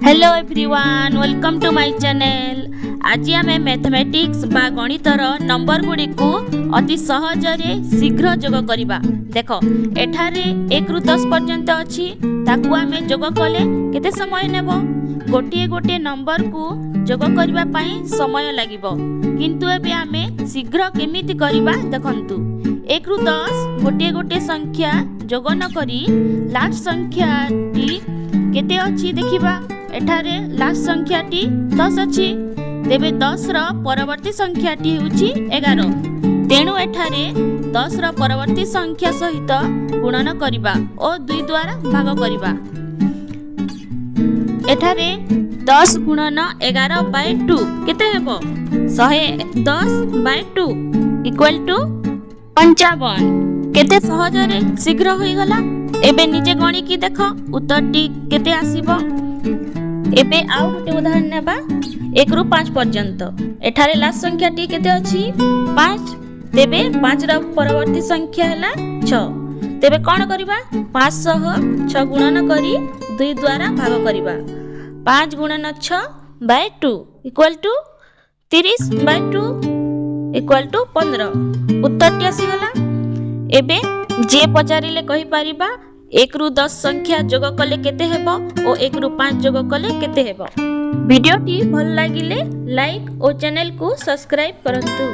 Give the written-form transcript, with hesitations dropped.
Hello everyone, welcome to my channel. ଆଜି ଆମେ mathematics ବା ଗଣିତର ନମ୍ବର ଗୁଡ଼ିକୁ ଅତି ସହଜରେ ଶୀଘ୍ର ଯୋଗ କରିବା। ଦେଖ, ଏଠାରେ 1ରୁ 10 ପର୍ଯ୍ୟନ୍ତ ଅଛି। ତାକୁ ଆମେ ଯୋଗ କଲେ କେତେ ସମୟ ନେବ? ଗୋଟିଏ ଗୋଟିଏ ନମ୍ବରକୁ ଯୋଗ କରିବା ପାଇଁ ସମୟ ଲାଗିବ, କିନ୍ତୁ ଏବେ ଆମେ ଶୀଘ୍ର କେମିତି କରିବା ଦେଖନ୍ତୁ। 1ରୁ 10 ଗୋଟିଏ ଗୋଟିଏ ସଂଖ୍ୟା ଯୋଗ ନ କରି ଲାଷ୍ଟ ସଂଖ୍ୟାଟି କେତେ ଅଛି ଦେଖିବା। ଏଠାରେ ଲାଷ୍ଟ ସଂଖ୍ୟାଟି 10 ଅଛି। ତେବେ 10ର ପରବର୍ତ୍ତୀ ସଂଖ୍ୟାଟି ହେଉଛି 11। ତେଣୁ ଏଠାରେ 10ର ପରବର୍ତ୍ତୀ ସଂଖ୍ୟା ସହିତ ଗୁଣନ କରିବା ଓ 2 ଦ୍ୱାରା ଭାଗ କରିବା। ଏଠାରେ 10 ଗୁଣନ 11 ବାଇ 2 କେତେ ହେବ? 110 ବାଇ 2 ଇକ୍ୱାଲ୍ ଟୁ 55। କେତେ ସହଜରେ ଶୀଘ୍ର ହୋଇଗଲା। ଏବେ ନିଜେ ଗଣିକି ଦେଖ, ଉତ୍ତରଟି କେତେ ଆସିବ। ଏବେ ଆଉ ଗୋଟେ ଉଦାହରଣ ନେବା, 1ରୁ 5 ପର୍ଯ୍ୟନ୍ତ। ଏଠାରେ ଲାଷ୍ଟ ସଂଖ୍ୟାଟି କେତେ ଅଛି? 5। ତେବେ 5ର ପରବର୍ତ୍ତୀ ସଂଖ୍ୟା ହେଲା 6। ତେବେ କ'ଣ କରିବା? 5 ସହ 6 ଗୁଣନ କରି 2 ଦ୍ୱାରା ଭାଗ କରିବା। 5 ଗୁଣନ 6 Bai 2 equal to 30 Bai 2 equal to 15। ଉତ୍ତରଟି ଆସିଗଲା। ଏବେ ଯିଏ ପଚାରିଲେ କହିପାରିବା, 1ରୁ 10 ସଂଖ୍ୟା ଯୋଗ କଲେ କେତେ ହେବ ଓ 1ରୁ 5 ଯୋଗ କଲେ କେତେ ହେବ। ଭିଡ଼ିଓଟି ଭଲ ଲାଗିଲେ ଲାଇକ୍ ଓ ଚ୍ୟାନେଲକୁ ସବସ୍କ୍ରାଇବ୍ କରନ୍ତୁ।